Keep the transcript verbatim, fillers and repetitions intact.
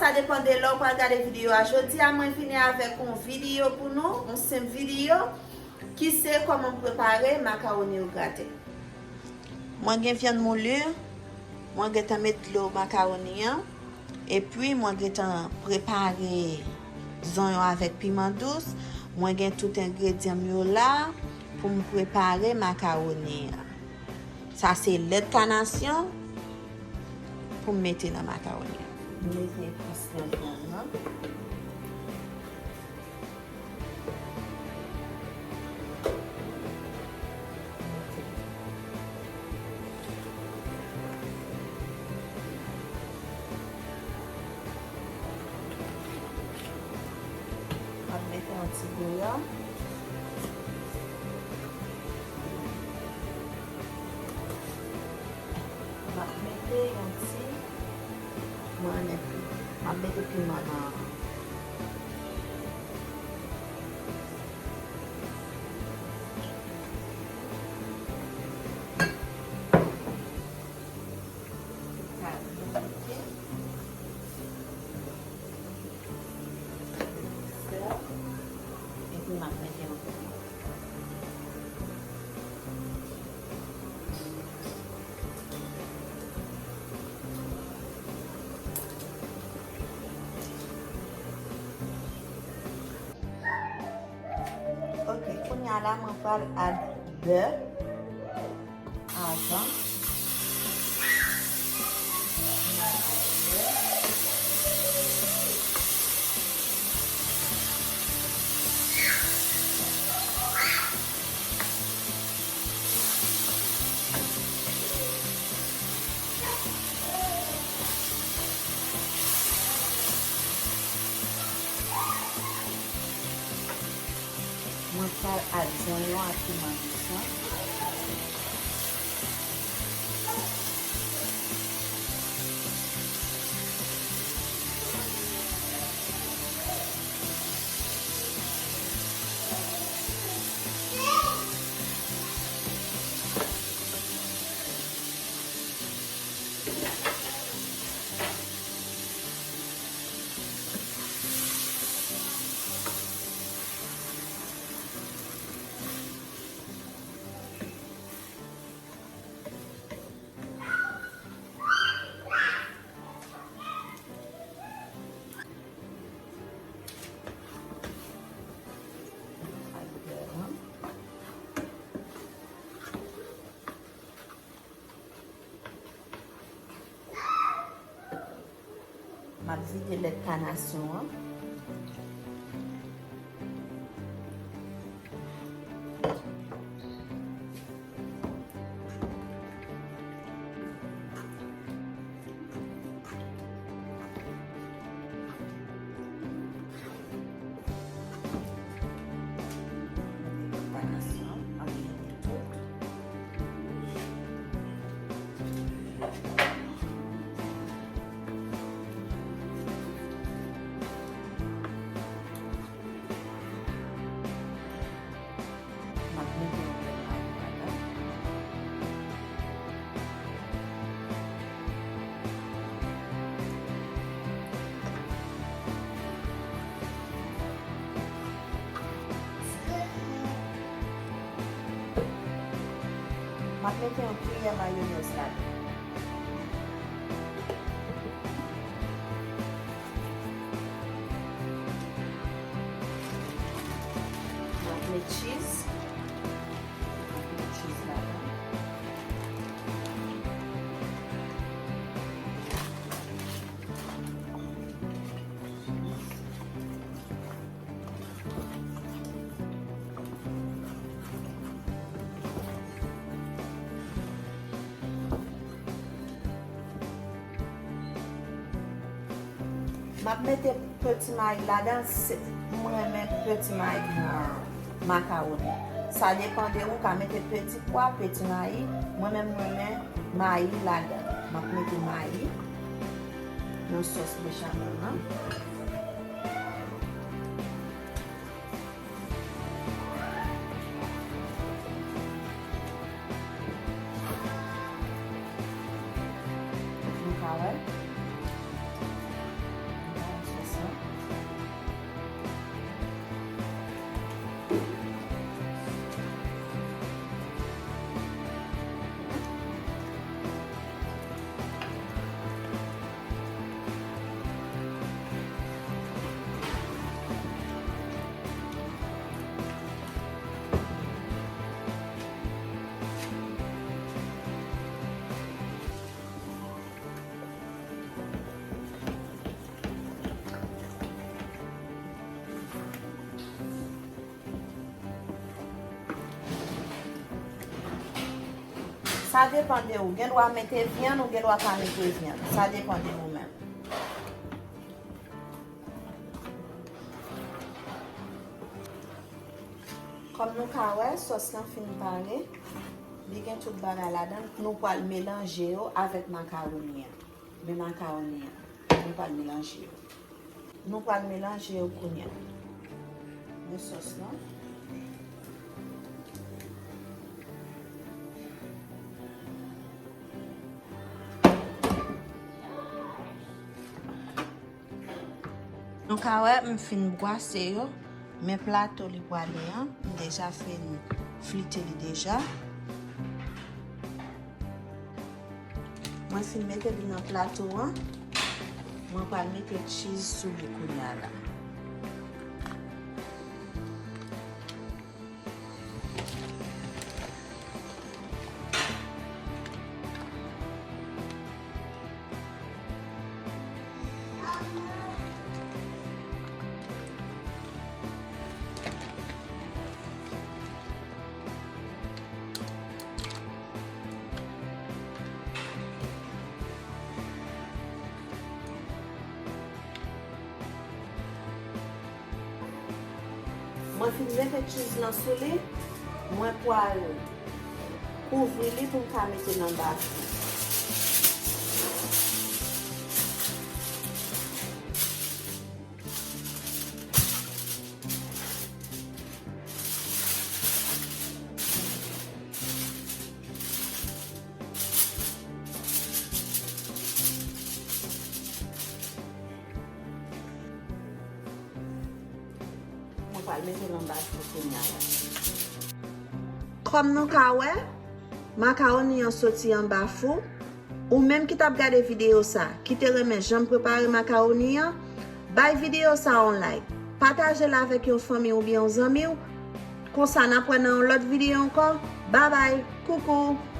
Sa depann de lè w pral gade videyo a. Jodi a, mwen vini avèk yon videyo pou nou, yon senp videyo, ki se kòman m prepare makawoni o graten. Mwen gen vyann mouli, mwen gentan met dlo makawoni an, epi mwen gentan prepare zonyon avèk piman dous. Mwen gen tout engredyan m yo la pou m prepare makawoni an. Sa se lèt kanasyon pou m mete nan makawoni an. M mete epis nan vyann nan. M ap mete yon ti gouyè. M ap mete yon ti, mwen, m ap mete piman nan. Sèl. Epi m ap mete yon ti. Ok, kounye a la, mwen pral add bè. Avan. Mwen pral add zonyon ak piman dous lan. M ap vide lèt kanasyon an. M ap mete yon pèl mayi ladan. M ap mete yon kiyè mayonèz ladan. M ap met cheese. M ap met cheese ladan. M ap mete peti mayi ladan, se, mwen renmen peti mayi nan makawoni. Sa depann de ou, ou ka mete peti pwa, peti mayi. Mwen menm, mwen renmen mayi ladan. M ap mete mayi nan sòs bechamel lan. Nou ka wè. Nou ka Sa depann de ou. Gen dwa mete vyann, ou gen dwa pa mete vyann. Sa depann de ou menm. Kòm nou ka wè, sòs lan fin pare. Li gen tout bagay ladan l. Nou pral melanje yo avèk makawoni an. Men makawoni an, nou pral melanje yo. Nou pral melanje yo kounye a. Men sòs lan. Nou ka wè m fin bwase yo, men plato li pwale an, m deja fin flite li deja. Mwen fin mete li nan plato an, mwen pral mete cheese sou li kounye a la. Mwen fin mete cheese lan sou li, mwen pral kouvri li pou m ka mete l anba fou. Mwen pral mete l anba fou kounye a la. Kòm nou ka wè, makawoni an soti anba fou. Ou menm ki t ap gade videyo sa, ki te renmen jan m prepare makawoni an, bay videyo sa yon like. Pataje l avèk yon fanmi oubyen yon zanmi w. Konsa n ap wè nan yon lòt videyo ankò. Babay, koukou!